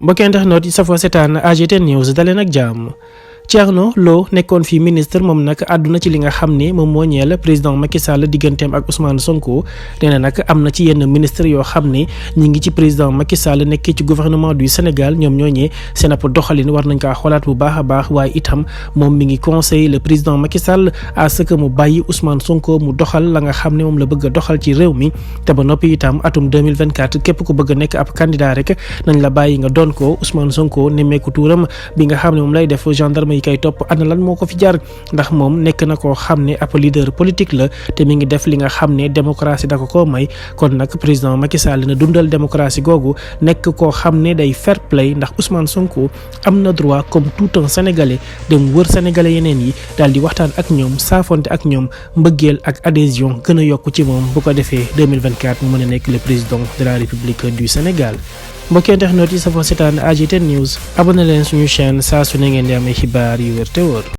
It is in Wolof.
mbokki internet yi safoo setaan AGT News daleen ak jàmm. Thierno Lo nekkoon fii ministre moom nag àdduna ci li nga xam ne moom moo ñeel président Macky Sall digganteem ak Ousmane Sonko nee na nag am na ci yenn ministre yoo xam ne ñi ngi ci président Macky Sall nekkee ci gouvernement du Sénégal ñoom ñooñee seen ab doxalin war nañ kaa xoolaat bu baax a baax waaye itam moom mi ngi conseiller le président Macky Sall à ce que mu bàyyi Ousmane Sonko mu doxal la nga xam ne moom la bëgg a doxal ci réew mi te ba noppi itam atum 2024 képp ku bëgg a nekk ab candidat rek nañ la bàyyi nga doon ko Ousmane Sonko nemmeeku tuuram bi nga xam ne moom lay def gendarme kay topp ana lan moo ko fi jar ndax moom nekk na koo xam ne ab leader politique la te mi ngi def li nga xam ne démocratie da ko may kon nag président Macky Sall na dundal démocratie googu nekk koo xam ne day fair play ndax Ousmane Sonko am na droit comme tout un sénégalais dem wër sénégalais yeneen yi daal di waxtaan ak ñoom saafonte ak ñoom mbëggeel ak adhésion gën a yokk ci moom bu ko defee 2024 mu mën a nekk le président de la République du Sénégal. mbokki internet yi safoo seetaan AGT News abonné leen suñu chaîne saa su ne ngeen di amee xibaar yu wér te wóor